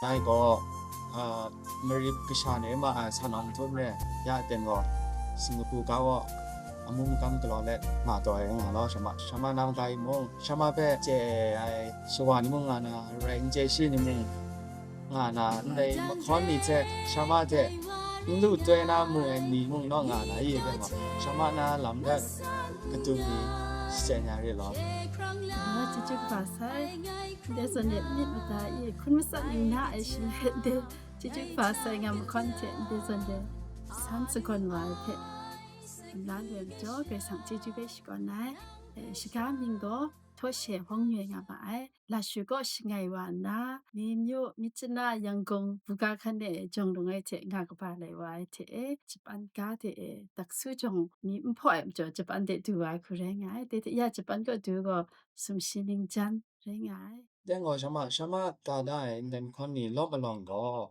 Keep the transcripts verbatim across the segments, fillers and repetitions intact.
Dai gaw, a, Marip kasha ni ma ai sa nawng htum re, ya ten gaw, Singapore ga gaw, amu makam galaw let nga taw ai nga law, shama, shama nang gai mung, shama hpe chye ai shawa ni mung nga na, rai n chye shi ni mung nga na, ndai mahkawn ni hte shama hte n lu toi na mu ai ni mung naw nga na, i hpe gaw, shama na lam hpe kadum ni shachyen ya rit law. Chyeju kaba sai, ndai zawn e myit mada e hkun matsat ning na ai shi let de, chyeju kaba sai nga mahkawn hte ndai zawn e san sagawn wa ai hpe, nla loi majaw Karai Kasang chyeju hpe shakawn ai. E, shaga mying gaw, Htaw she hpawng nyoi nga ma ai. Lashu kaw shangai wa nna, mi myu, mi chana, Yangon buga hkan e jawng lung ai hte nga kaba lai wa ai hte e, Japan ga de e, daksu jawng mi n hpaw ai majaw, Japan de du wa ai hku rai nga ai. Dai hte ya Japan kaw du gaw, sumshi ningjan rai nga ai. Dai gaw, shama, shama ga da ai ndai mahkawn ni lawm alawng gaw,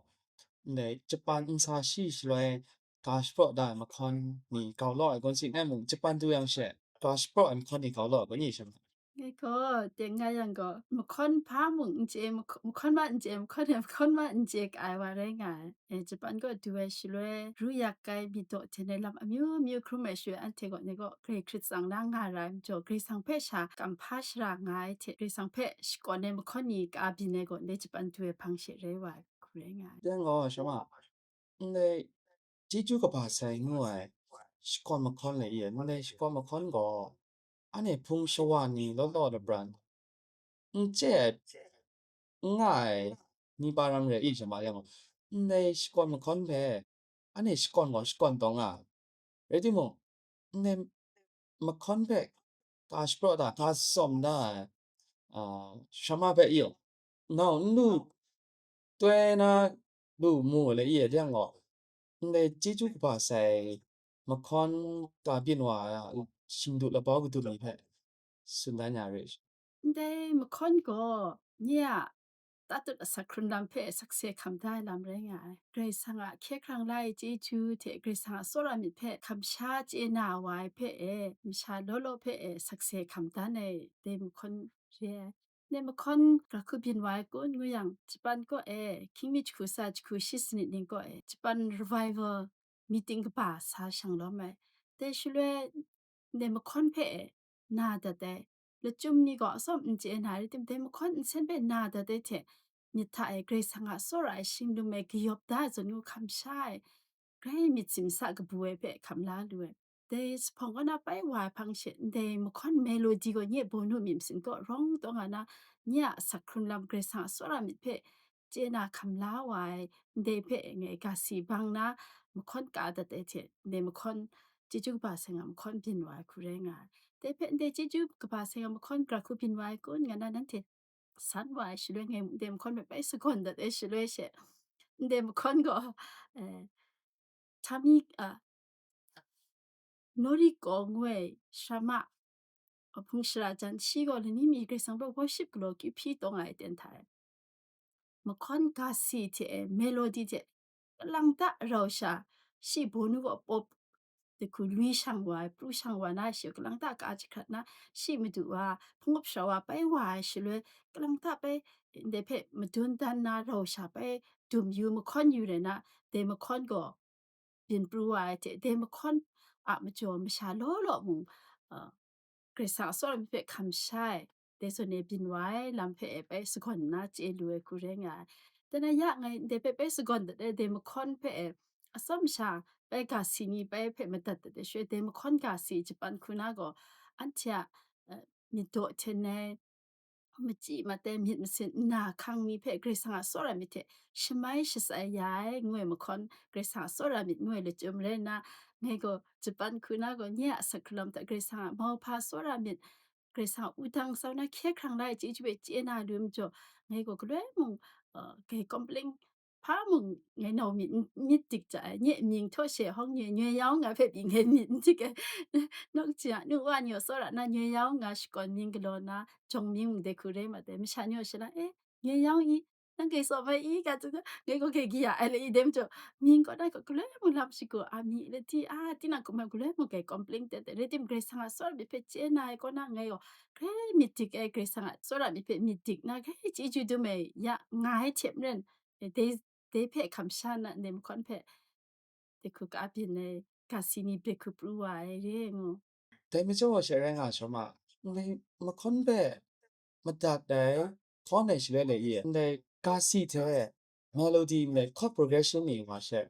ndai Japan nsa shi shaloi ga shapraw da ai mahkawn ni gau law ai gun si ngai mung, Japan du yang she, ga shapraw ai mahkawn ni gau law ai gun ni shama. Ngai gaw, teng nga yang gaw, mahkawn hpa mung n chye, mahk-, mahkawn ma n chye, mahkawn e mahkawn ma n chye ka ai wa rai nga ai. E, Japan kaw du ai shaloi, ru yak ai myit daw hten ai lam amyu myu hkrum ai shaloi, anhte gaw, ni gaw, Karai hkrit tsang na nga ra ai majaw, Karai Kasang hpe sha kam hpa shara nga ai hte, Karai Kasang hpe shakawn ai mahkawn ni ka byin ai gaw, ndai Japan du ai hpang she rai wa ai hku rai nga ai. Dai gaw, shama, ndai chyeju kaba sai ngu ai shakawn mahkawn lai i, ndai shakawn mahkawn gaw, anhte hpung shawa ni law law labran, n chye ai, n nga ai ni pa ram rai i, shama yang gaw, ndai shakawn mahkawn hpe, anhte shakawn gaw shakawn taw nga ai. Rai timung, ndai mahkawn hpe ga shapraw da, ga tsawm da ai, a, shama hpe i, nau n lu toi na lu mu ai le i e, yang gaw, ndai chyeju kaba sai mahkawn ga byin wa ai a, shingdu labau kadum ni hpe tsun dan ya re. Ndai mahkawn gaw, nye a tatut asak hkrun lam hpe sakse hkam da ai lam rai nga ai. Karai Kasang a hkye hkrang la ai chyeju hte Karai Kasang a tsawra myit hpe hkam sha chye na wa ai hpe e, masha law law hpe e sakse hkam dan ai dai mahkawn re ai. Ndai mahkawn gara hku byin wa ai kun ngu yang, Japan kaw e, hkying mi jahku tsa jahku shi sanit ning kaw e, Japan Revival meeting kaba sa shang lawm ai. Dai shaloi, ndai mahkawn hpe e, na dat ai, lachyum ni gaw atsawm n chye na rai tim, dai mahkawn nsen hpe na dat ai hte, myit hta e Karai Kasang a tsawra ai shinglum e kayawp da ai zawn ngu hkam sha ai, grai myit simsa kabu ai hpe hkam la lu ai. Dai zuphpawng kaw na pai wa ai hpang she, ndai mahkawn melodi gaw nye bawnu myit masin kaw rawng taw nga na, nye a asak hkrun lam Karai Kasang a tsawra myit hpe chye na hkam la wa ai, ndai hpe ngai ga si bang na, mahkawn ka dat ai hte, ndai mahkawn chyeju kaba sai nga mahkawn byin wa ai hku rai nga ai. Dai hpe ndai chyeju kaba sai nga mahkawn gara hku byin wa ai kun nga na nanhte san wa ai shaloi ngai ndai mahkawn hpe bai sagawn dat ai shaloi she, ndai mahkawn gaw, eh, Tami, a, Noriko ngu ai shama, a, hpung shara jan, shi gaw lani mi Karai Kasang hpe worship galaw kyu hpyi taw nga ai ten hta e. Mahkawn ga si hte e, melodi hte, kalang ta rau sha, shi bawnu gaw pop, dai hku lui shang wa ai, pru shang wa na, shi kalang ta ka jahkrat na, shi madu wa, hpung up sha wa pai wa ai shaloi, kalang ta pai, ndai hpe madun dan na rau sha pai dum yu, mahkawn yu rai na, dai mahkawn gaw byin pru wa ai hte, dai mahkawn a majaw masha law law mung, a, Karai Kasang a tsawra myit hpe hkam sha ai, dai zawn e byin wa ai lam hpe e bai sagawn nna chye lu ai hku rai nga ai. Dai na ya ngai ndai hpe bai sagawn dat ai, dai mahkawn hpe e atsawm sha bai ga si ni bai hpe madat dat ai shaloi, dai mahkawn ga si Japan hku na gaw, anhte a, eh, myit daw hten ai, machyi mat ai myit masin nna hkang ni hpe Karai Kasang a tsawra myit hte shamai shatsai ya ai, ngu ai mahkawn, Karai Kasang a tsawra myit ngu ai lachyum rai nna, ngai gaw Japan hku na gaw nye a asak hkrun lam hta Karai Kasang a mauhpa tsawra myit, Karai Kasang a wudang sau na hkye hkrang la ai chyeju hpe chye na lu majaw, ngai gaw galoi mung, uh, gay complain hpa mung ngai nau myit n-, myit dik ja ai, nye mying htaw she hawng nye nyoi yau nga hpe pyi ngai myit n dik ai. Nawk hte a nu wa ni gaw tsawra na nyoi yau nga shakawn mying galaw na, jawng mying mung dai hku rai mat ai, masha ni gaw sha na, "E, nyoi yau i, nang gay tsawm ai i?" nga tsun, ngai gaw gay kaya ai le i dai majaw, mying kaw na gaw galoi mung lam shagu, a, mi ladi, a, tinang hkum ai galoi mung gay complain teng teng, rai tim Karai Kasang a tsawra myit hpe chye na ai kaw na ngai gaw, grai myit dik ai, Karai Kasang a tsawra myit hpe myit dik na, grai chyeju dum ai ya nga ai hte maren, Dai, dai hpe hkam sha na ndai mahkawn hpe dai hku ka byin ai ga si ni bre hku pru wa ai re ngu. Dai majaw she rai nga, Shama, ndai mahkawn hpe madat ai hkawn ai shaloi le i, ndai ga si hte melody ndai chord progression ni wa she,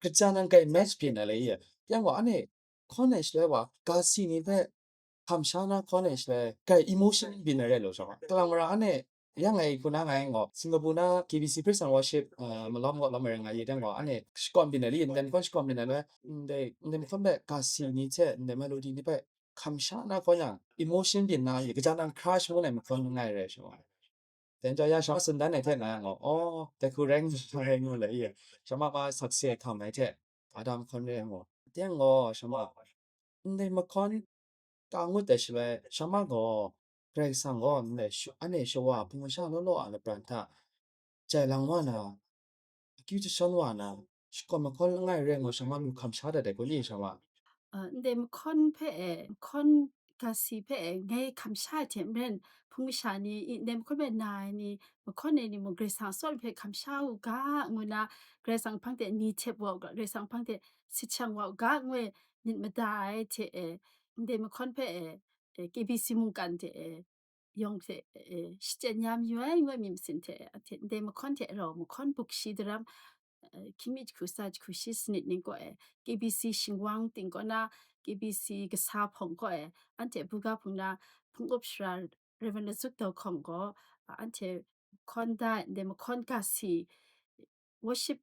kaja nang kai match byin ai le i, yang wa anhte hkawn ai shaloi wa ga si ni hpe hkam sha na hkawn ai shaloi kai emotion byin ai rai law, Shama. Kalang mara anhte yang ngai hku na ngai ngaw, Singapore na K B C Praise and Worship, uh, malawm gaw lawm ai rai nga ye, dang gaw, anhte shakawn byin ai li, ndai mahkawn shakawn byin ai loi, ndai, ndai mahkawn hpe ga si ni hte, ndai melody ni hpe hkam sha na hkawn yang, emotion byin na ye, kaja nang crush ngu ai mahkawn ngai rai, Shama. Dai majaw ya Shama tsun dan ai hte nga yang gaw, aw, dai hku rai ngu, rai ngu le ye, Shama ma sakse hkam ai hte, ga da mahkawn rai ngu. Dai yang gaw, Shama, ndai mahkawn ka ngut ai shaloi, Shama gaw, Karai Kasang gaw ndai shu-, anhte shawa hpung masha law law a lapran hta jai lang wa na, akyu jashawn wa na, shakawn mahkawn langai rai ngu, Shama myu hkam sha dat ai kun i, Shama? A, ndai mahkawn hpe e, mahkawn ga si hpe e, ngai hkam sha ai hte maren, hpung masha ni, i, ndai mahkawn hpe na ai ni, mahkawn ai ni mung, Karai Kasang a tsawm hpe hkam sha u ga, ngu na, Karai Kasang hpang de ni htep wa u ga, Karai Kasang hpang de sit shang wa u ga, ngu ai myit mada ai hte e, ndai mahkawn hpe e, e, K B C mungkan hte e, yawng hte e, shachyen ya mayu ai, ngu ai myit masin hte e, a hte, ndai mahkawn hte rau mahkawn buk shi daram, e, hkying mi jahku tsa jahku shi sanit ning kaw e, K B C shingwang ting kaw na, K B C kasa hpawng kaw e, anhte buga hpung na, hpung up sara Reverend Lazuk Dau Hkawng gaw, a, anhte hkawn da ai, ndai mahkawn ga si, worship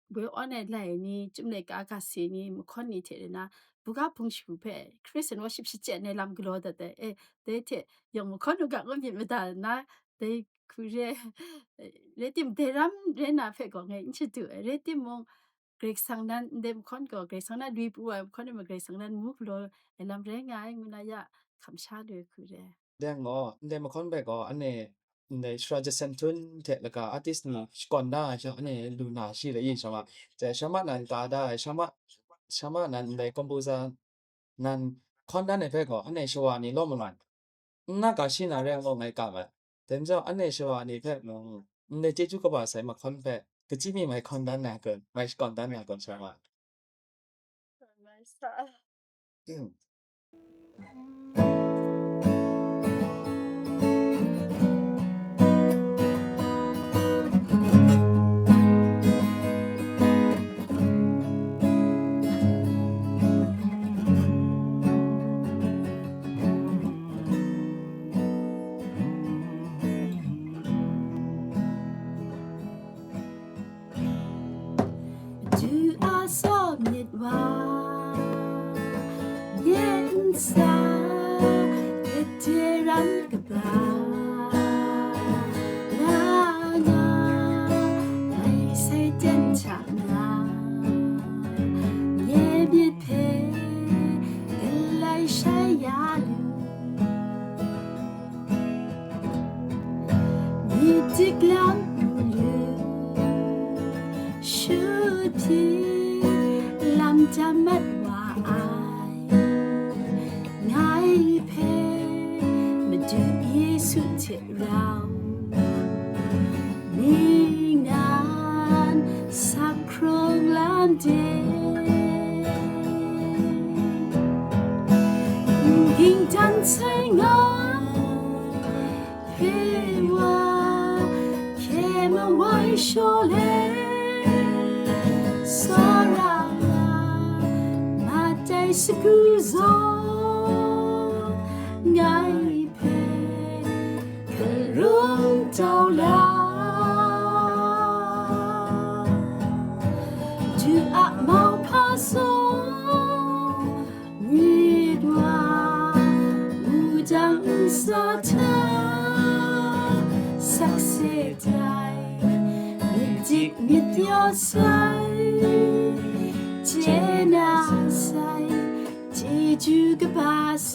goi awn ai lai ni, chyum laika ga si ni, mahkawn ni hte rena, buga hpung shagu hpe Christian worship shachyen ai lam galaw dat ai, e, dai hte yawng mahkawn u ga ngu myit mada na, dai hku re, rai tim, dai ram rai na hpe gaw ngai n shadu ai, rai timung, Karai Kasang nan, ndai mahkawn gaw, Karai Kasang nan lui pru ai mahkawn e ma, Karai Kasang nan mu galaw ai lam rai nga ai, ngu na ya hkam sha lu ai hku re. Dai gaw, ndai mahkawn hpe gaw, anhte ndai sara jasen htun hte laga artist ni shakawn da ai sha, anhte lu na shi le i, Shama? Dai Shama nan ka da ai, Shama, Shama nan ndai composer nan hkawn dan ai hpe gaw, anhte shawa ni law malaw n na ga shi na re ai gaw ngai ka mat. Dai majaw, anhte shawa ni hpe mung, ndai chyeju kaba sai mahkawn hpe, kachyi mi mai hkawn dan na kun, mai shakawn dan na kun, Shama? Mai sa. Mm. ดูอาโซมิดว่า เย็นสา เทรันกบา ลานา ไม่ใช่เจนชานา เยบิดเพ กันไลใช้ยาลู มีจิกลำลู ชุดที่ลำจะมัดว่าอาย ไงเพ มาดูเยซูเทเรา มีงานสักโครงลานเด ยิงจันใช้งาน เพว่า เคมาไว้โชเล สรา มาใจสกูโซ ไงเพ กรุงเจ้าลา ดูอะเมาพาโซ มีดว่า มูดังสาธา สักเสดาย มิดจิกมิดยอดใส เจนาใส เจจูกบาใส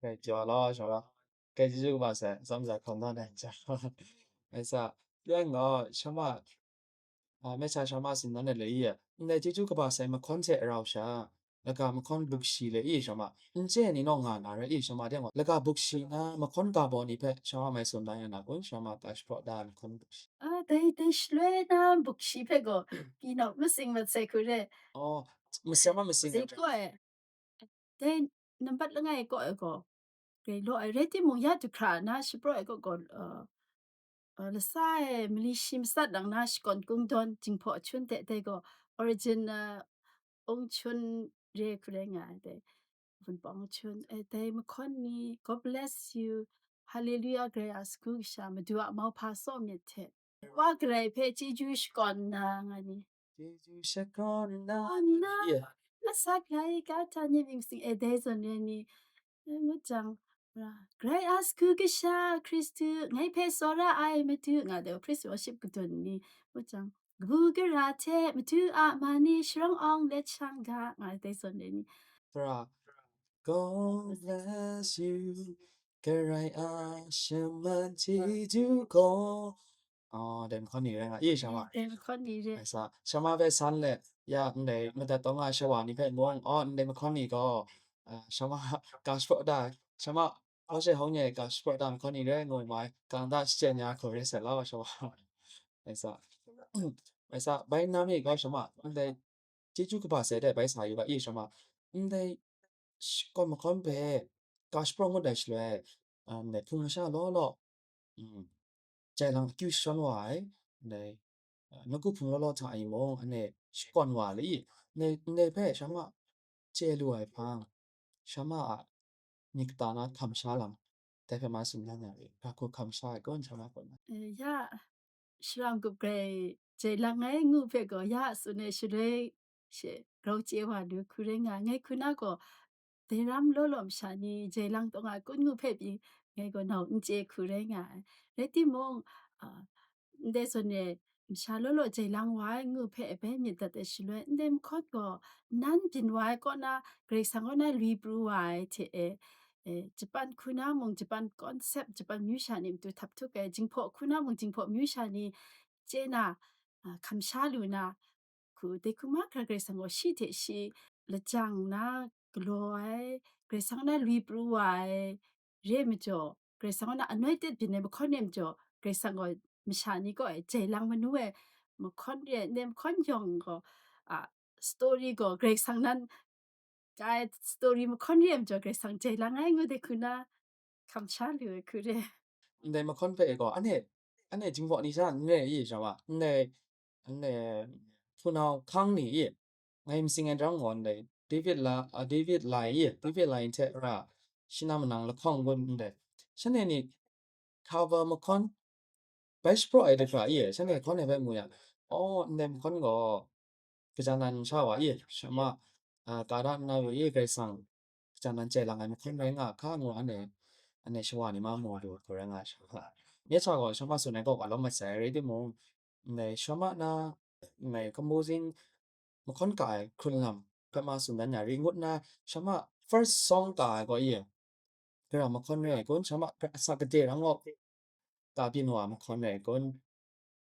Kai jaw law, shaw law. Kai chyeju kaba sai, atsawm za hkawm na dai jaw. Ngai sa, yang gaw, Shama, a, Mesa Shama sin nan ai le i, ndai chyeju kaba sai mahkawn hte rau sha, laga mahkawn bukshi le i shama, n chye ni naw nga na re i shama de ngo, laga bukshi na mahkawn ga baw ni hpe shama mai tsun da ya na kun, shama ga shapraw da mahkawn bukshi. A, dai, dai shaloi na bukshi hpe gaw, pyi nau masing mat sai hku re. Oh, masing ma masing Zai re. Kaw e, dai nambat langai kaw e gaw, grai law ai, rai timung, ya du hkra na shapraw ai kaw gaw, uh, uh, lasa e mali shi matsat lang na shakawn kungdawn jinghpaw ahkyun de, dai gaw Origen, uh, ung chyun re hku rai nga ai, dai Wunpawng chyun, e, dai mahkawn ni, God bless you, Hallelujah, Karai a sagu kasha, Madu a mauhpa tsaw myit hte, wa garai hpe chyeju shakawn nna nga ni. Chyeju shakawn nna. Nna, yeah. Asak lai ga ta ni mying sing, e, dai zawn re ni, e, ngut jang, ra, Karai a sagu kasha, Hkristu, ngai hpe tsawra ai Madu, nga dai, praise worship kadun ni, ngut jang, kabu gara hte Madu a man ni sharawng awng let shang ga, nga dai zawn re ni. Pra, God bless you, Karai a shaman chyeju gaw. Oh, dai mahkawn ni rai nga, i shama. Dai mahkawn ni re. Ai sa, shama hpe san le, ya, ndai madat taw nga ai shawa ni hpe mung, oh, ndai mahkawn ni gaw, ah, shama ga shapraw da, shama, hpa she hkawng nye ga shapraw da mahkawn ni rai ngu mai, kang da shachyen ya hku re sai lau, shama. Ai sa, ai sa, bai na mi gaw shama, ndai chyeju kaba sai de bai sa yu ga i shama, ndai shakawn mahkawn hpe ga shapraw ngut ai shaloi, um, ndai hpung masha law law, mm, jai lang akyu jashawn wa ai, ndai, uh, nawku hpung law law hta e mung, anhte shakawn wa le i, ndai, ndai hpe shama chye lu ai hpang, shama a myit kata na hkam sha lam, dai hpe ma tsun dan ya re, ga hku hkam sha ai kun shama kaw na. Eh, ya, Sharam Gup Karai jai lang ai ngu hpe gaw, ya tsun ai shaloi she grau chye wa lu hku rai nga ai. Ngai hku na gaw, dai ram law law masha ni jai lang taw nga ai kun ngu hpe pyi, ngai gaw nau n chye hku rai nga ai. Rai timung, a, ndai zawn e, masha law law jai lang wa ai ngu hpe e bai myit dat ai shaloi, ndai mahkawn gaw nan byin wa ai kaw na, Karai Kasang kaw na lui pru wa ai hte e, e, Japan hku na mung, Japan concept, Japan myu sha ni matu htap htuk ai, Jinghpaw hku na mung, Jinghpaw myu sha ni chye na, a, hkam sha lu na, hku, dai hku mahkra Karai Kasang gaw shi hte shi lajang nna galaw ai, Karai Kasang na lui pru wa ai re ai majaw, Karai Kasang na anointed byin ai mahkawn re ai majaw, Karai Kasang gaw masha ni kaw e jai lang manu ai mahkawn re ai, ndai mahkawn yawng gaw, a, story gaw Karai Kasang nan, ga ai story mahkawn re ai majaw, Karai Kasang jai lang ai ngu dai hku na hkam sha lu ai hku re. Ndai mahkawn hpe gaw, anhte, anhte Jinghpaw ni sha n re i, shama, ndai, ndai hpunau hkang ni i, ngai masing ai darang gaw, ndai David la, a, David lai i, David lai hte ra, shi na manang lahkawng gun ndai, shanhte ni cover mahkawn bai shapraw ai dahkra i, shanhte hkawn ai bai mu yang, aw, ndai mahkawn gaw, kaja nan sha wa i, shama, a, ka da nna yu i, Karai Kasang kaja nan jai lang ai mahkawn rai nga hka ngu, anhte, anhte shawa ni ma mu lu hku rai nga ai sha hka. Nye sha gaw shama tsun ai kaw ga lawm mat sai, rai timung, ndai shama na, ndai composing mahkawn ka ai hkrun lam hpe ma tsun dan ya ri ngut nna, shama first song ka ai gaw i, gara mahkawn rai ai kun, shama asak gade rang gaw, ka byin wa ai mahkawn rai ai kun.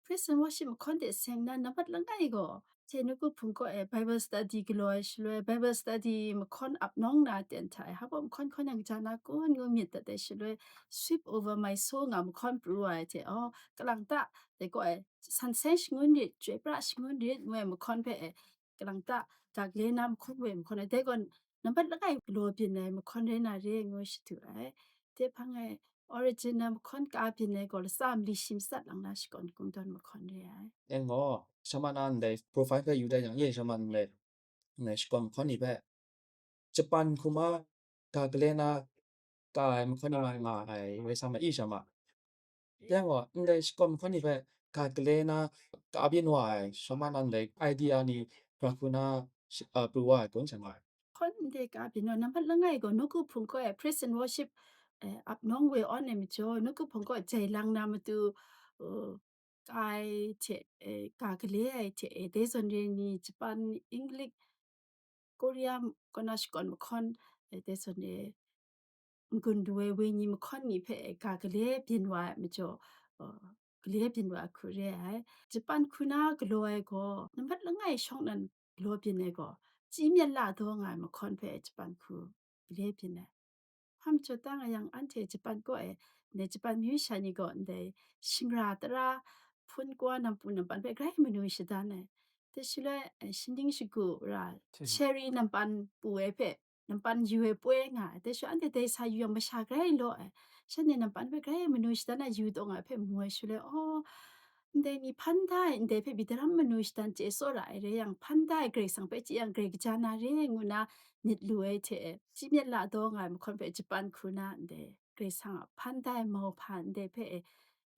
Praise and worship mahkawn de seng na, nambat langai gaw, hte nawku hpung kaw e Bible study galaw ai shaloi, Bible study mahkawn ap nawng na ten hta e, hpa mahkawn hkawn yang ja na kun ngu myit dat ai shaloi, Sweep Over My Soul nga mahkawn pru ai hte, aw, kalang ta, dai kaw e, San Seng Shangun Rit, Chyoi Pra Shangun Rit ngu ai mahkawn hpe e, kalang ta, ga gale na mahkawn we mahkawn ai, dai gaw nambat langai galaw byin ai mahkawn rai na re ngu shadu ai. Dai hpang e, Origen na mahkawn ka byin ai gaw, latsa mali shi matsat lang na shakawn kungdawn mahkawn re ai. Yang gaw, shama na ndai profile hpe yu dat yang, ye shama ndai, ndai shakawn mahkawn ni hpe, Japan hku ma ga gale na ka ai mahkawn ni ma nga ai, rai sa ma i, shama. Yang gaw, ndai shakawn mahkawn ni hpe ga gale na ka byin wa ai, shama na ndai idea ni, ga hku na shi-, a, pru wa ai kun, shama. Hkawn ndai ka byin wa, nambat langai gaw, nawku hpung kaw e praise and worship, eh, ap nawng we awn ai majaw, nawku hpung kaw jai lang na matu, uh, kai hte, eh, ga gale ai hte, eh, dai zawn re ni, Japan, English, Korea, kaw na shakawn mahkawn, eh, dai zawn e, n-gun du ai wenyi mahkawn ni hpe ga gale byin wa ai majaw, uh, gale byin wa ai hku re ai. Japan hku na galaw ai gaw, nambat langai shawng nan galaw byin ai gaw, chyi myit la daw nga ai mahkawn hpe Japan hku gale byin ai. Hpa majaw ta nga yang, anhte Japan kaw e, ndai Japan myu sha ni gaw ndai shingra tara hpun kawa nampu nampan hpe grai manu shadan ai. Dai shaloi, eh, shaning shagu ra, cherry nampan pu ai hpe, nampan yu ai poi nga ai. Dai shaloi anhte dai sa yu yang masha grai law ai. Shanhte nampan hpe grai manu shadan ai yu taw nga ai hpe mu ai shaloi, aw, ndai ni hpan da ai, ndai hpe byi daram manu shadan chye tsawra ai rai yang, hpan da ai Karai Kasang hpe chye yang, grai kaja na re ai ngu nna myit lu ai hte e, chyi myit la daw nga ai mahkawn hpe Japan hku na ndai Karai Kasang a hpan da ai mauhpa ndai hpe e,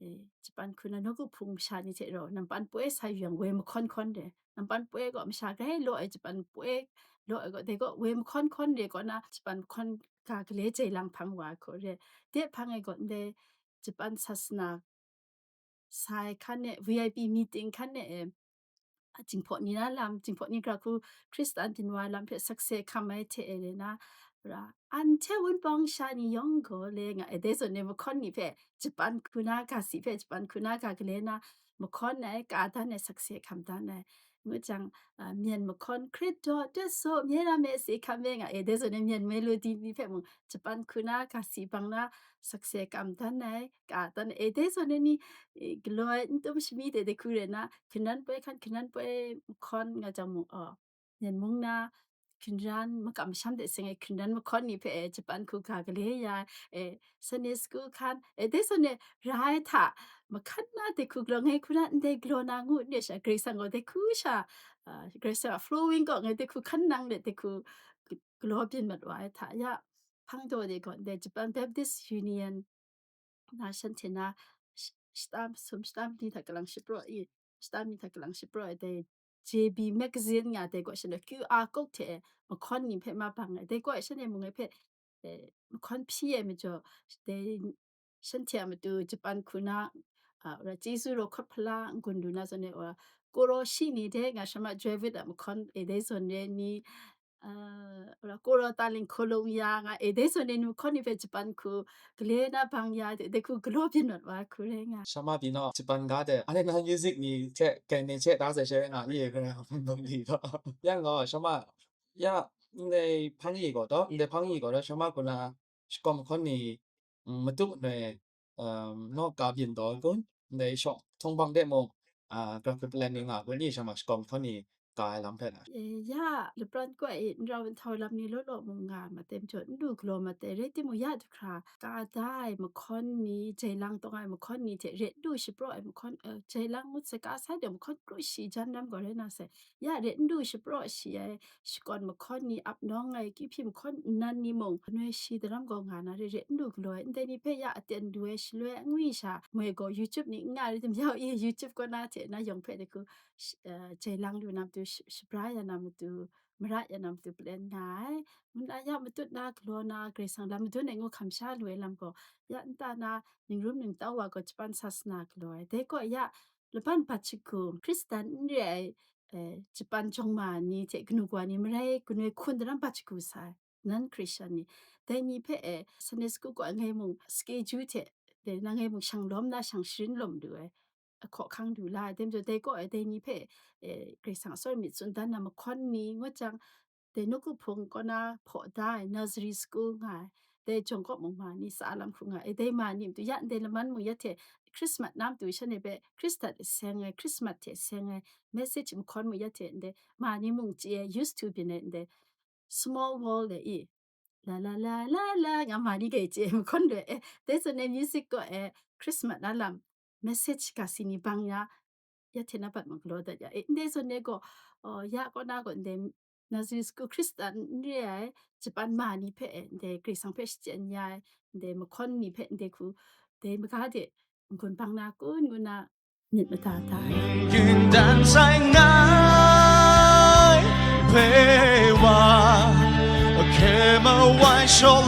e, Japan hku na nawku hpung masha ni hte rau nampan poi sa yu yang, woi mahkawn hkawn re. Nampan poi gaw masha grai law ai, Japan poi law ai gaw, dai gaw woi mahkawn hkawn re kaw na, Japan mahkawn ga gale jai lang hpang wa ai hku re. De hpang e gaw, ndai Japan sasana sai hkan e, V I P meeting hkan e, e, a, Jinghpaw ni na lam, Jinghpaw ni gra hku Hkristan din wa lam hpe sakse hkam ai hte e le na, ra, anhte wunpawng sha ni yawng gaw le nga ai, dai zawn e mahkawn ni hpe Japan hku na ga si hpe, Japan hku na ga gale na mahkawn ai, ka dan ai, sakse hkam dan ai. Ngu jang, a, Myen mahkawn, Hkrit daw, Tet saw, Myen a me si hkam me nga ai, dai zawn e Myen melody ni hpe mung, Japan hku na ga si bang na, sakse kam dan ai, ka dan ai, e, dai zawn e ni, e, galaw ai n tum shami de de hku re na, hkungran poi hkan, hkungran poi mahkawn nga jang mung, aw, Myen mung na, hkungran makam masham de seng ai hkungran mahkawn ni hpe, e, Japan hku ga gale ya, e, Sunday school hkan, e, dai zawn e ra ai hta, mahkan na de hku galaw ngai hku na, ndai galaw na ngu n re sha, Karai Kasang gaw de hku sha, a, Karai Kasang a flowing gaw ngai de hku hkan nang de de hku g-, galaw byin mat wa ai hta, ya, hpang daw de gaw, ndai Japan Baptist Union na shanhte na sh-, shata masum, shata mali hta kalang shapraw i, shata mali hta kalang shapraw ai dai J B magazine nga dai gaw shanhte Q R code hte mahkawn ni hpe ma bang ai. Dai gaw shanhte mung ai hpe, eh, mahkawn hpyi ai majaw, dai shanhte a matu Japan hku na, a, ra Chyeju raw hkawt hpala n-gun lu na zawn e, wa, Koro shi ni de nga Shama David a mahkawn e dai zawn re ni, a, ra Koro Taling Kolong ya nga e dai zawn re ni mahkawn ni hpe Japan hku gale na bang ya de, dai hku galaw byin mat wa hku rai nga. Shama pyi naw, Japan ga de, a le na music ni hte, kai ni hte da sai shai nga, ni e gara hpung dum li gaw. Yang gaw, Shama, ya, ndai hpang yi gaw taw, ndai hpang yi gaw taw, Shama hku na, shakawn mahkawn ni, mm, matu noi, um, naw ka byin taw kun, ndai shawng htung bang de mung, a, graphic plan ni nga kun, ni Shama shakawn mahkawn ni ka ai lam hpe na. E, ya, lapran kawai e, n rau n htau lam ni law law mung nga ma tem jaw, n lu galaw ma tem, rai timung, ya du hkra, ka da ai mahkawn ni, jai lang tawng ai mahkawn ni hte ret lu shapraw ai mahkawn, e, jai lang ngut sai, ka sai de mahkawn kru shi jan ram gaw rai na sai, ya ret n lu shapraw shi ai, shakawn mahkawn ni ap nawng ai, kyu hpyi mahkawn nnan ni mung, kanoi shi daram gaw nga na re, re n lu galaw ai, ndai ni hpe ya aten lu ai, shaloi angwi sha, moi gaw YouTube ni n nga rai tim, yau i YouTube kaw na hte na yawng hpe de hku, sh-, eh, jai lang lu na matu, sh-, shabra ya na matu, mara ya na matu, plan nga ai. Ngu na ya matut na, galaw na, Karai Kasang lam madun ai ngu hkam sha lu ai lam gaw, ya nta na, ningrum ningtau wa gaw Japan sasana galaw ai. Dai gaw ya, laban bat shagu, Hkristan n re ai, eh, Japan jawng ma ni hte kanu kawa ni marai, kanoi hkun daram bat shagu sa ai, non-Christian ni. Dai ni hpe, eh, Sunday school kaw ngai mung, schedule hte, dai na ngai mung shang lawm na, shang sharin lawm lu ai, ahkaw ahkang du la ai, dai majaw dai kaw ai, dai ni hpe, eh, Karai Kasang a tsawra myit tsun dan na mahkawn ni, ngut jang, dai nawku hpung kaw na hpaw da ai, nursery school nga ai, dai jawng kaw mung ma ni, sa lam hku nga ai, dai ma ni matu, ya ndai laman mung ya hte Christmas na matu shanhte hpe Hkristan seng ai, Christmas hte seng ai, message mahkawn mung ya hte ndai ma ni mung chye ai, used to byin ai ndai small world de i, la la la la la nga ma ni gai chye ai mahkawn de, eh, dai zawn e music kaw e Christmas na lam message ga si ni bang ya, ya hte na bat mung galaw dat ya, eh, ndai zawn e gaw, oh, ya kaw na gaw ndai nursery school Hkristan n re ai, Japan ma ni hpe, eh, ndai Karai Kasang hpe shachyen ya ai, ndai mahkawn ni hpe ndai hku, dai maga de n-gun bang na kun ngu na myit mada da ai. Yin dan sai ngai, pei wa, hkye mawai shaw